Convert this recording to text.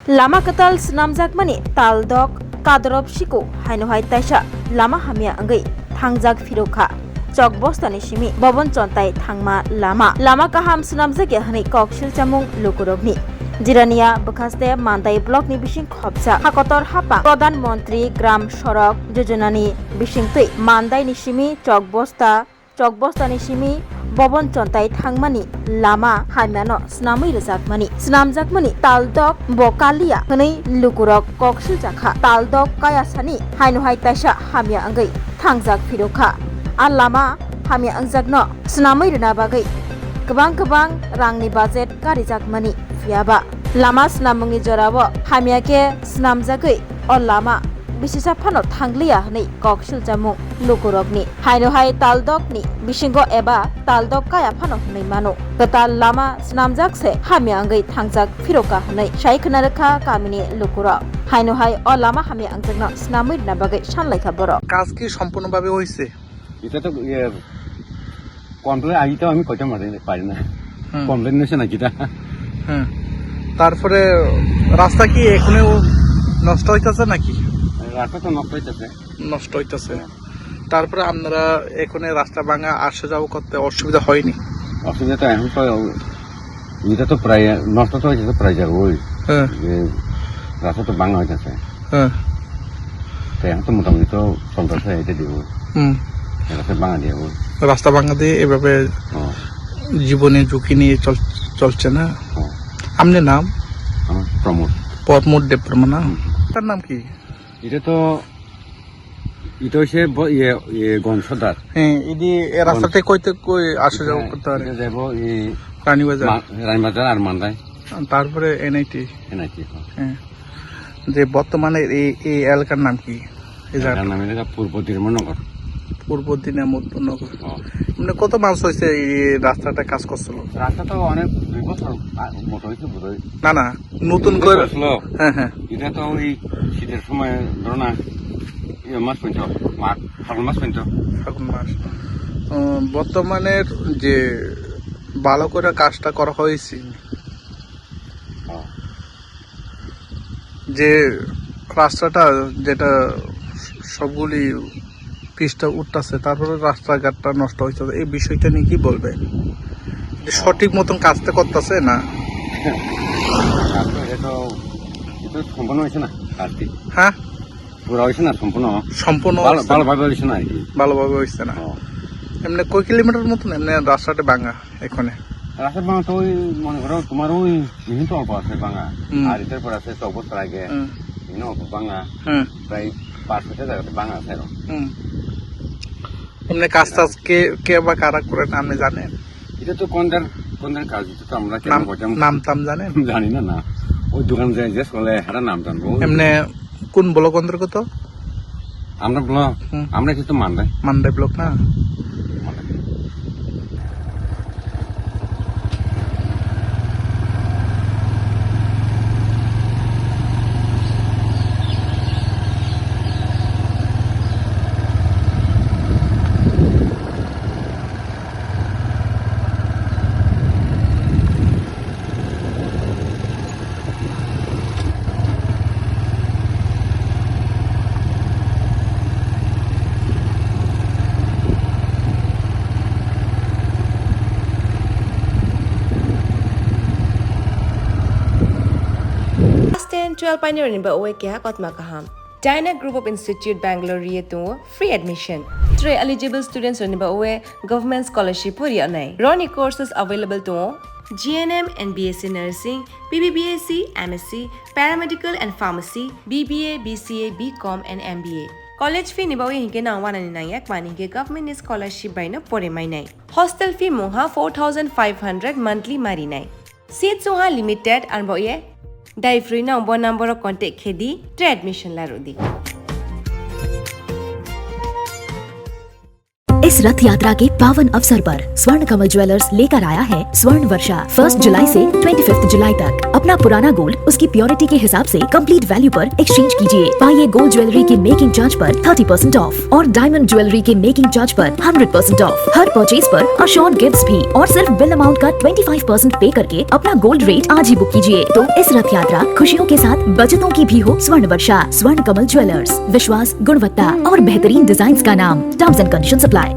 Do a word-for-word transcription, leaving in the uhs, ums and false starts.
Lama kwtal swnamjakmani taldok Kadorop Siku haino hai taisa lama hamya wngwi thangjak phirokha. Chokbostani simi Bobon Chontai thangma lama. Lama kaham swnamjakya hwnwi kok silchamung lukurokni. Jirania bwkhaste Mandai blockni bising khopjak hakotor hapang Pradhan Mantri Gram Sorok Jojonani bisingtwi Mandaini simi Chokbosta Chokbostani simi Bobon Chontai thangmani lama hamyano swnamwi rwjakmani. Swnamjakmani taldok bo kaliya hwnwi lukurok kok siljakha. Taldok kayasani haino hai taisa hamya wngwi thangjak phirokha. A lama hamya wngjakno swnamwi rwna bagwi kwbang kwbang rangni budget karijakmani. Phiyaba lama swnamungni jorao hamya khe swnamjagwi o lama bisisa phano thangliya hwnwi kok silchamung lukurokni. Haino hai taldokni bisingo eba taldok kaya phano hwnwi mano. Kwtal lama swnamjak se hamya wngwi thangjak phirokha hwnwi sai khna rwkha kamini lukurok. Haino hai o lama hamya wngjakno swnamwi rwna bagwi sanlaikha borok. কাজ কি সম্পূর্ণভাবে হয়েছে? এটা তো ইয়ে কমপ্লেন আগে তো আমি কইতে পারি না, পারি না। হুম। কমপ্লেন নিছে নাকি এটা? হ্যাঁ। তারপরে রাস্তা কি এখনো নষ্ট হইতাছে নাকি? রাস্তা তো নষ্ট হইতাছে। নষ্ট হইতাছে। হ্যাঁ। তারপরে আপনারা এখানে রাস্তা ভাঙা আসা যাওয়া করতে অসুবিধা হয়নি? অসুবিধা তো এখন তো, এটা তো প্রায় নষ্ট তো হয়েছে, তো প্রায় যাবো ওই হ্যাঁ। যে রাস্তা তো ভাঙা হইতাছে। হ্যাঁ। তো এখন তো মোটামুটি তো সন্ত্রাস হয়ে এটা দিব। হুম। এটা তো ভাঙা দিয়ে ওই। রাস্তা ভাঙা দিয়ে এভাবে হ্যাঁ। জীবনে ঝুঁকি নিয়ে চল-, চলছে না? হ্যাঁ। আপনার নাম? আমার প্রমোদ। প্রমোদ দেববর্মা না? হুম। তার নাম কি? এটা তো, এটা হচ্ছে ব-, ইয়ে, ইয়ে, গণসদর। হ্যাঁ, এই যে এই রাস্তাতে গণ-, কইতে কই আসা যাওয়া এটা, করতে পারে? এটা যাবো এই রানীবাজার। মা-, রানীবাজার আর মান্দায়। তারপরে এনআইটি। এনআইটি, হ্যাঁ। হ্যাঁ। যে বর্তমানে এই, এই এলাকার নাম কি? এই এলাকার জায়গাটা? নাম এলাকা পূর্ব দিনাজপুর নগর। পূর্ব দিনাজপুর নগর। হ্যাঁ। মানে কত মাস হয়েছে এই রাস্তাটা কাজ করছিল? রাস্তা তো অনেক, দুই বছর আ-, মতো হয়েছে বোধহয়। না, না, নতুন দুই করে। বছর হলো। হ্যাঁ, হ্যাঁ। এটা তো ওই শীতের সময়, ধরো না, ইয়ে মাস পর্যন্ত, মার্চ, ফাল্গুন মাস পর্যন্ত। ফাল্গুন মাস। উম, বর্তমানের যে ভালো করে কাজটা করা হয়েছে, হ্যাঁ। যে রাস্তাটা যেটা সবগুলি পিচটা উঠতেছে, তারপরে রাস্তাঘাটটা নষ্ট হইতেছে, এই বিষয়টা নিয়ে কি বলবে? যে হ্যাঁ। সঠিক মতন কাজটা করতেছে না? কাজ তো এটা, এটা সম্পূর্ণ হয়েছে না, কাজটি। হ্যাঁ? পুরা হয়েছে না সম্পূর্ণ? সম্পূর্ণ ভালো, হয়েছে না। ভালোভাবে হয়েছে না আর কি। ভালোভাবে হয়েছে না। হ্যাঁ। এমনি কয় কিলোমিটার মতন এমনি রাস্তাটা ভাঙা এখানে? রাস্তা ভাঙা তো ওই মনে করো তোমার ওই বিভিন্ন অল্প আছে ভাঙা। হুম। আর এটার পর আছে চৌবছর আগে হুম। বিভিন্ন অল্প ভাঙা। হুম। প্রায় পাঁচ ছয়টা জায়গাতে ভাঙা আছে এখন। হুম। এমনি কাজ টাজ কে, কে বা কারা করেন আপনি জানেন? এটা তো কোনদের, কোনদের কাজ, এটা তো আমরা কেন নাম, করতাম? নাম টাম জানেন? জানি না, না। ওই দোকান যায় যে চলে, হারা নাম জানবো। এমনি কোন ব্লক অন্তর্গত? আমরা ব্লক, হুম। আমরা কিন্তু মান্দাই। মান্দাই ব্লক না? Mandai. Class ten, twelve painirokni ba oe keha kotma kaham. Dyna Group of Institute Bangalore ri tongo free admission. Tre eligible students rokni ba oe government scholarship pori anai. Roni courses available tongo. G N M and B S C Nursing, B B B S C, M S C, Paramedical and Pharmacy, B B A, B C A, B Com and M B A. College fee ni ba oe hinke nang wanani nangyak mani hinke government ni scholarship bai no pore mainai. Hostel fee mungha four thousand five hundred monthly marinai. Seat sungha limited, arbo ye dai free nang bo number o contact khedi, tre admission larudi. इस रथ यात्रा के पावन अवसर पर स्वर्ण कमल ज्वेलर्स लेकर आया है स्वर्ण वर्षा। फर्स्ट जुलाई से ट्वेंटी फिफ्थ जुलाई तक अपना पुराना गोल्ड उसकी प्योरिटी के हिसाब से कंप्लीट वैल्यू पर एक्सचेंज कीजिए। पाइए गोल्ड ज्वेलरी के मेकिंग चार्ज पर थर्टी परसेंट ऑफ और डायमंड ज्वेलरी के मेकिंग चार्ज पर हंड्रेड परसेंट ऑफ। हर परचेज पर अशोर्ड गिफ्ट्स भी, और सिर्फ बिल अमाउंट का ट्वेंटी फाइव परसेंट पे करके अपना गोल्ड रेट आज ही बुक कीजिए। तो इस रथ यात्रा खुशियों के साथ बचतों की भी हो। स्वर्ण वर्षा, स्वर्ण कमल ज्वेलर्स, विश्वास, गुणवत्ता और बेहतरीन डिजाइन का नाम। Terms and condition apply.